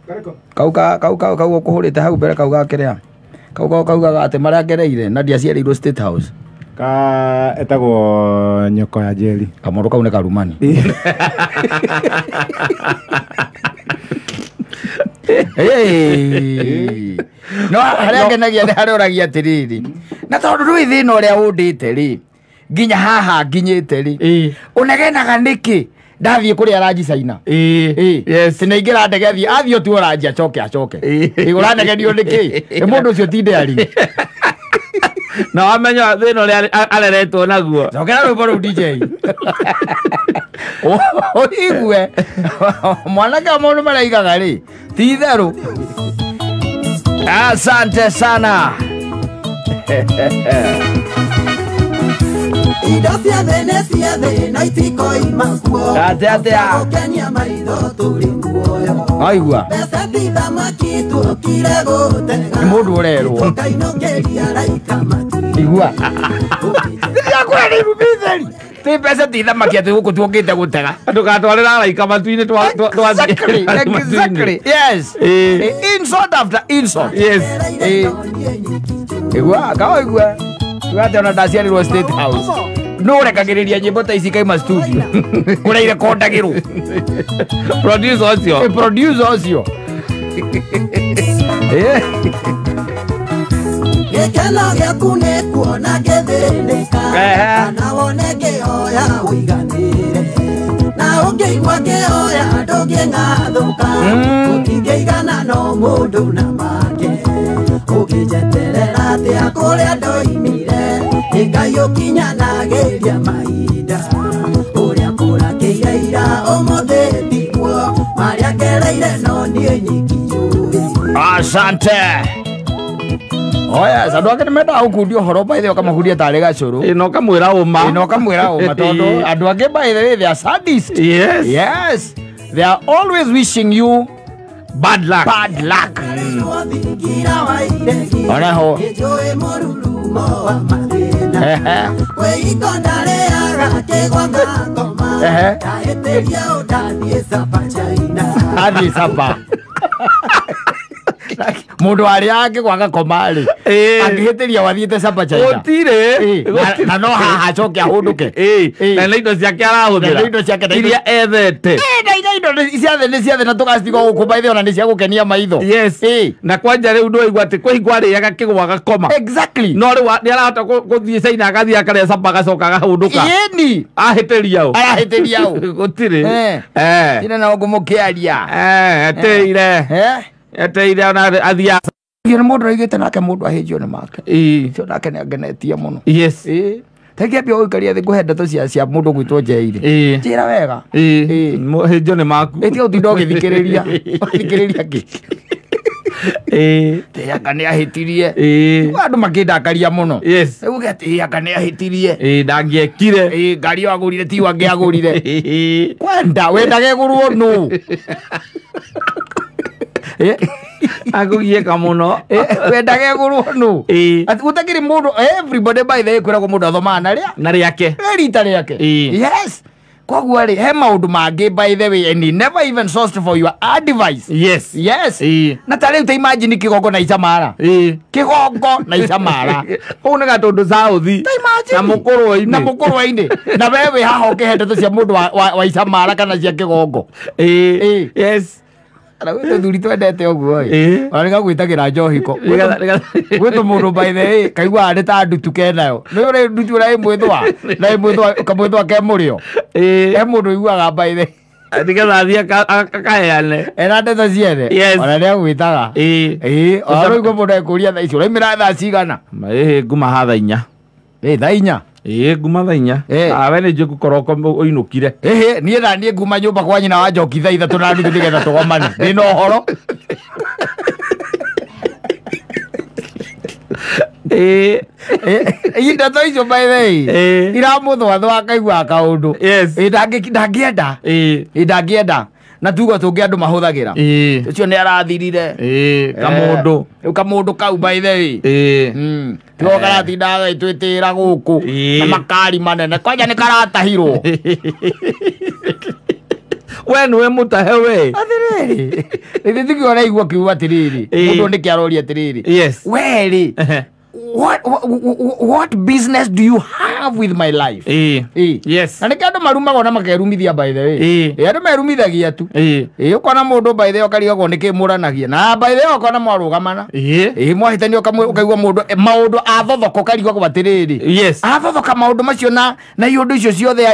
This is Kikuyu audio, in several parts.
Kau ka kau kau kau ũkũhũrĩte hau mbere kau gakĩrĩa. Kau kau kaugaga atĩ marĩa ngereire na ndiaciarĩirwo State House. Ka etagwo nyoko ya Njeri. Kamũndũ kau nĩ karumani. Hey. No harĩa ngenagia nĩ harĩa ũragia atĩrĩrĩ. Na tondũ ndũĩ thĩna ũrĩa ũndĩte rĩ, nginya haha nginyĩte rĩ, ũnegenaga nĩkĩ? Ndathiĩ kũrĩa ranji China. Yes. Sinaingĩra ndege athiĩ athiĩ otuo ranji acoke acoke. Ũranegenio nĩkĩ? Nĩ mũndũ ũcio ti ndĩari. Na wamenya thĩna ũrĩa areretwo naguo. Cokera rwĩmbo rũu DJ. Ũigue mwanake wa maũndũ marĩa aigaga rĩ ti itherũ. Asante sana. Indo cia thĩ nĩ cia thĩ na itikoima kuo. Atĩa atĩa? Gũkenia maitho tũrĩ muoyo. Waigua? Mbeca ti thamaki tuokire gũtega. Nĩ mũndũ ũrerwo. Tũkainũkĩria raika matu. Igua. Ndĩrakwĩra nĩ irumi theri. Ti mbeca ti thamaki atĩ gũkũ tuokĩte gũtega. Ndũgatwarĩra araika matu-inĩ twathiĩ Exactly, exactly. Yes. Insult after insult. Yes. Igua, kawaigua. Igua ona ndaciarirwo State House. No ũrekagĩrĩria nyĩmbo ta ici kaima studio. Kũrĩa irekondagĩrwo. Producer ũcio. Producer ũcio. Gĩkeno gĩaku nĩ kuona ngĩthĩnĩka. Kana wone ngĩhoya ũiganĩre. Na ũngĩigua ngĩhoya ndũngĩng'athũka. Gũtingĩigana no mũndũ na make. Ũngĩnjeterera atĩa kũrĩa ndoimire. Nĩ Ngai ũkinyanagĩria mahinda. Ũrĩa kũrakĩire ira ũmũthĩ tiguo. Marĩa ngereire no niĩ nyiki njũĩ. Asante. Oh yes, andũ angĩ nĩmendaga gũkundia ũhoro by the way ũkamakundia tarĩ gacũrũ. Ĩ, na ũkamwĩra ũma. Ĩ, na ũkamwĩra ũma tondũ andũ angĩ by the way they are sadist. Yes. Yes. They are always wishing you bad luck. Bad luck. Onaho. Athiĩ sapa. Mũndũ arĩa angĩgwa gakoma rĩ, angĩhĩtĩria wathiĩte sapa China. Gũtirĩ. Na no haha acoke ahũndũke. Na nĩ indo ciake arahũthĩra. Na nĩ indo ciake, na indo Iria ethete. Na indo cia thĩ nĩ cia thĩ na tũgacitigwo gũkũ by the way, ona nĩ cia gũkenia maitho. Yes. Na kwanja rĩu ndũigua atĩ kwĩ hingo arĩaga kĩgwa agakoma. Exactly. No rĩu nĩ arahota gũthiĩ China agathiĩ akarĩa sapa agacoka agahũndũka. Ĩni. Ahĩtĩria ũ. Arahĩtĩria ũ. Gũtirĩ. Ina na ngũmũkĩaria. Eteire. Eteire ona athiĩ. Nĩ mũndũ aigĩte nake mũndũ ahĩnjio nĩ make. Ũcio nake nĩ angenetie mũno. Yes. Tengĩambia gũikaria thĩ ngũhe ndeto cia mũndũ gwĩtwo Njeire. Njĩra wega. Hĩnjio nĩ maku. Tiga gũtinda ũgĩthikĩrĩria. Ũgĩthikĩrĩria kĩ? Atĩ anga nĩ ahĩtirie. Andũ makĩndakaria mũno. Yes. Uge atĩ anga nĩ ahĩtirie. Ndangĩekire. Ngari ĩyo agũrire ti angĩ agũrire. Kwenda wendage ĩgũrwo nũ? Akũgiĩka mũno. Wendage ĩgũrwo nũ? Atĩ gũtakĩrĩ mũndũ, everybody by the way kwĩragwo mũndũ athomaga na rĩa? Na rĩake. Rita rĩake. Yes. Koguo rĩ, he maũndũ mangĩ by the way, and he never even sourced for your advice. Yes. Yes. Na ta rĩu ta imagine Kĩgongo na Icamara. Kĩgongo na Icamara. Kũu nĩ Gatũndũ South. Ta imagine. Na Mũkũrwe-inĩ. Na Mũkũrwe-inĩ. Na we wĩ haha ũkĩhe ndeto cia mũndũ wa Icamara kana cia Kĩgongo. Yes. Na gwĩ tũthuri twendete ũguo ĩ. Ona nĩgagwĩtagĩra njohi ko. Gwĩ tũmũndũ by the way, kaiguaga nĩ ta ndutu kenayo. Nĩ ũrĩ ndutu ũrĩa ĩ mwĩthũa, na ĩ mwĩthũa, kamwĩthũa ke mũrĩo. He mũndũ ũiguaga by the way. Nĩgetha athiĩ akaheane. Ena ndeto ciene. Yes. Ona nĩagwĩtaga. Ona rĩu mũndũ ekũria thaa ici, ũraumĩra thaa cigana? Nguma ha thaa inya. Thaa inya? Nguma thaa inya. We nĩ njũĩ ngũkorwo ũinũkire. Niĩ na niĩ nguma nyũmba kwa nyina wa Njoki thaa ithatũ na nuthu nĩgetha tũgomane. Ndĩna ũhoro. Ndeto icio by the way, iramũthũathũa akaiguaga kaũndũ. Yes. Ndangĩenda. Ndangĩenda. Na tugo tũngĩ andũ mahũthagĩra. Ũcio nĩ arathirire. Kamũndũ. Rĩu kamũndũ kau by the way. Tigo karatinda gagĩtwĩtĩra gũkũ. Na makari manene. Kwanja nĩ karatahirwo. We nĩwe mũtahe we. Atĩrĩrĩ, rĩrĩ tikio ũraigua kiuga atĩrĩrĩ, mũndũ nĩkĩ aroria atĩrĩrĩ, Yes. we rĩ, what business do you have with my life? Yes. Na nĩkĩo andũ marumagwo na makerumithia by the way. Andũ merumithagia tu. Ũkona mũndũ by the way ũkarigagwo nĩkĩ mũranagia. Na by the way ũkona mwarũgamana. Mwahĩtania ũkaigua mũndũ maũndũ athothoko ũkarigagwo atĩrĩrĩ. Yes. Athothoko maũndũ macio na iũndũ icio ciothe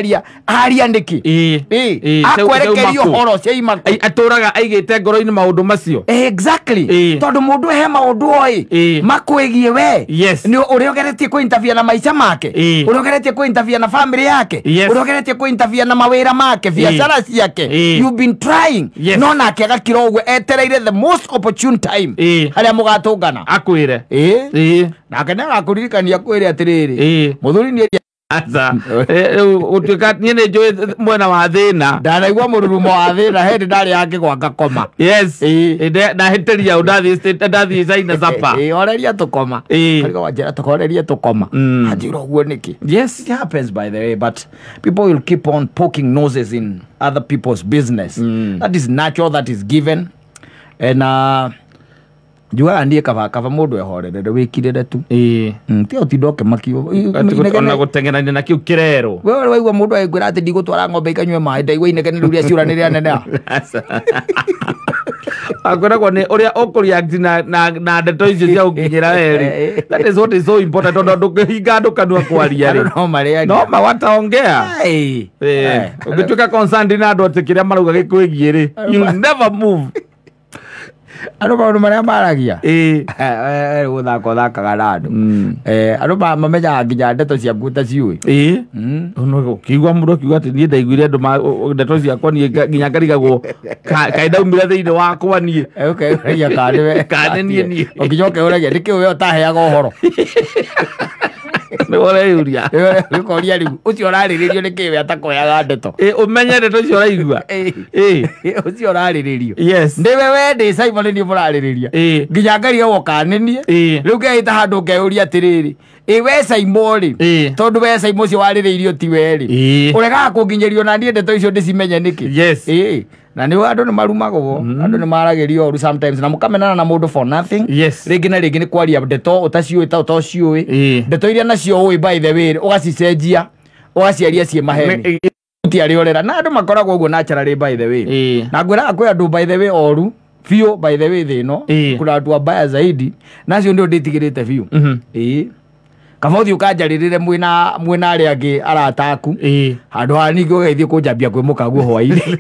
aria nĩkĩ? Akwerekeria ũhoro ciaima kũ? Atũraga aigĩte ngoro-inĩ maũndũ macio. Exactly. Tondũ mũndũ he maũndũ oĩ makwĩgiĩ we. Yes. Ni ũrĩa ũgeretie kũ-interfere na maica make, ũrĩa ũgeretie kũ-interfere na family yake, ũrĩa ũgeretie kũ-interfere na mawĩra make, biacara ciake. You've been trying. Yes. No nake agakira ũguo etereire the most opportune time harĩa mũgatũngana. Akwĩre. Nake nĩagakũririkania akwĩre atĩrĩrĩ, mũthuri nĩ Aca. Gũtuĩka niĩ nĩ njũĩ mwena wa thĩna. Ndanaigua mũrurumo wa thĩna hĩndĩ ndarĩ yake ngakoma. Yes. Ndahĩtĩria ũ ndathiĩ China Sapa. Oreria tũkoma. Karigwo wanjĩra tũkorerie tũkoma. Anjĩra ũguo nĩkĩ? Yes. It happens by the way, but people will keep on poking noses in other people's business. That is natural, that is given. And njugaga niĩ kaba mũndũ ehorerere wĩkirĩre tu. Tiga ũtinda ũkĩmakio. Ona gũteng'erania na kĩu kĩrerwo. We waigua mũndũ agĩkwĩra atĩ ndigũtwara ng'ombe ikanyue maĩ, ndaigua inegene rĩu rĩa ciũra nĩ rĩaneneha. Akwĩragwo nĩ ũrĩa ũkũreact na ndeto icio cia gũkinyĩra we rĩ. That is what is so important, tondũ ndũngĩhinga andũ kanua kwaria rĩ. Andũ no marĩagia. No mawataongea. Ũngĩtuĩka concerned na andũ atĩ kĩrĩa marauga gĩkwĩgiĩ rĩ, you'll never move. Andũ maũndũ marĩa maragia. Gũthaka ũthakaga na andũ. Andũ mamenyaga nginya ndeto ciaku ũtaciũĩ. Ũkĩigua mũndũ akiuga atĩ niĩ ndaiguire andũ ndeto ciakwa niĩ nginya ngarigagwo kaĩ ndaumire thĩinĩ wakwa niĩ. Ũkeũragia kana nĩwe. Kana niĩ niĩ. Ũkinya ũkeũragia nĩkĩ we ũtaheaga ũhoro. Nĩwe ũreyũria. Ũkoria rĩu ũcio ũrarĩrĩrio nĩkĩ we atakũheaga ndeto. Ũmenye ndeto icio ũraigua. Ũcio ũrarĩrĩrio. Yes. Nĩwe we ndĩ Simon nĩ niĩ mũrarĩrĩria. Nginya ngarigagwo kana nĩ niĩ. Rĩu ngeĩta handũ ngeyũria atĩrĩrĩ, we Simon rĩ, tondũ we Simon ũcio warĩrĩirio ti we rĩ, ũregaga kũnginyĩrio na niĩ ndeto icio ndĩcimenye nĩkĩ? Yes. Na nĩ andũ nĩ marumagwo, andũ nĩ maragĩrio ũru sometimes na mũkamenana na mũndũ for nothing. Yes. Rĩngĩ na rĩngĩ nĩ kwaria ndeto ũtaciũĩ ta ũtociũĩ. Ndeto iria nacio ũĩ by the way ũgacicenjia, ũgaciaria ciĩ maheni. Ũtiarĩorera na andũ makoragwo ũguo naturally by the way. Na ngwĩraga kwĩ andũ by the way oru biũ by the way thĩ ĩno, kuna andũ abaya zaidi, nacio ndio ndĩtigĩrĩte biũ. Kaba ũthiĩ ũkanjarĩrĩre mwĩna arĩa angĩ arata aku. Handũ ha ningĩ ũgagĩthiĩ kũnjambia kwĩ mũkaguo hwaĩ-inĩ.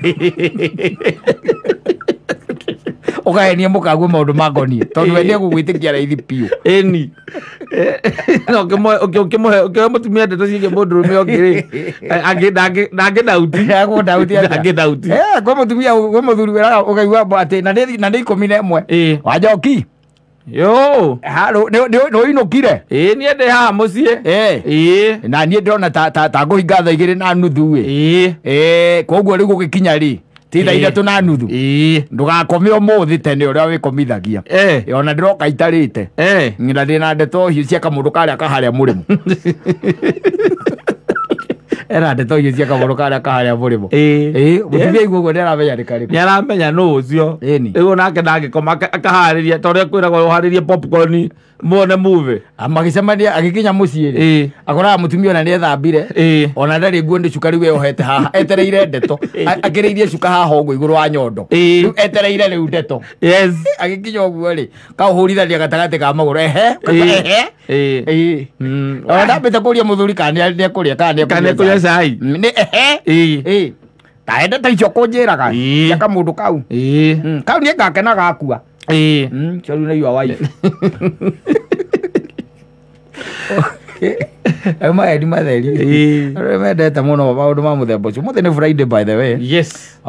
Ũkahenia mũkaguo maũndũ mangoniĩ tondũ we nĩegũgwĩtĩkia raithi biũ. Ĩni. No ũkĩmũhe mũtumia ndeto ciĩgiĩ mũndũrũme ũngĩ rĩ, ndangĩdauti. Ndangĩdauti atĩa? Ndangĩdauti. Kwĩ mũtumia, kwĩ mũthuri wĩraga ũkaigua atĩ na nĩ 11. Wanjoki. Yo. Haro, nĩ ũinũkire? Niĩ ndĩ haha mũciĩ. Na niĩ ndĩrona ta ngũhinga thaa 2:30 ĩ. Koguo rĩu gũgĩkinya rĩ, ti thaa 3:30. Ndũgakome ũmũthĩ tene ũrĩa wĩkomithagia. Ona ndĩroka itarĩte. Na ndĩna ndeto hiũ cia kamũndũ karĩa kaharĩa mũrĩmo. Ena ndeto hiũ cia kamũndũ karĩa kaharĩa mũrĩmo. Mũtumia aigua ũguo nĩaramenya nĩ karĩkũ. Nĩaramenya nũ ũcio. Rĩu nake ndangĩkoma akaharĩria ta ũrĩa kwĩragwo ũharĩrie popcorn muone movie. Magĩcemania agĩkinya mũciĩ rĩ, akoraga mũtumia ona nĩethambire, ona ndarĩ nguo nĩ cuka rĩu eyohete haha, etereire ndeto, akĩrĩirie cuka haha ũguo igũrũ wa nyondo. Rĩu etereire rĩu ndeto. Yes. Agĩkinya ũguo rĩ, kaũhũrithania gatagatĩ ka magũrũ, ehe, ehe. Ona ndambĩte kũria mũthuri kana nĩekũrĩa kana nĩekũnyua cai. Nĩ ehe. Ta ndeto icio kũnjĩraga cia kamũndũ kau. Kau niĩ ngakena gakua. Sorry na your wife. Mahendi matheri. Andũ mendete mũno maũndũ ma mũthemba ũcio. Ũmũthĩ nĩ Friday by the way. Yes.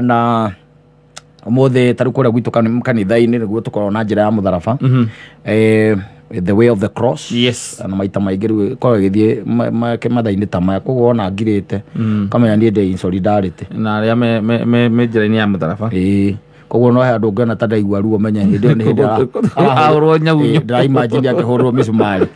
Na ũmũthĩ ta rĩu kũrĩa gwitũ kanitha-inĩ nĩguo tũkoragwo na njĩra ya mũtharaba. The way of the cross. Yes. Na maita maingĩ rĩu ĩkoragwo ĩgĩthiĩ mathaa-inĩ ta maya, koguo wona ngirĩte kamenya niĩ ndĩ in solidarity na arĩa me njĩra-inĩ ya mũtharaba. Koguo no he andũ ũngĩona ta ndaigua ruo menye hĩndĩ ĩyo nĩ hĩndĩ ahũrwo nyau. Ndĩraimagine akĩhũrwo mĩcumarĩ.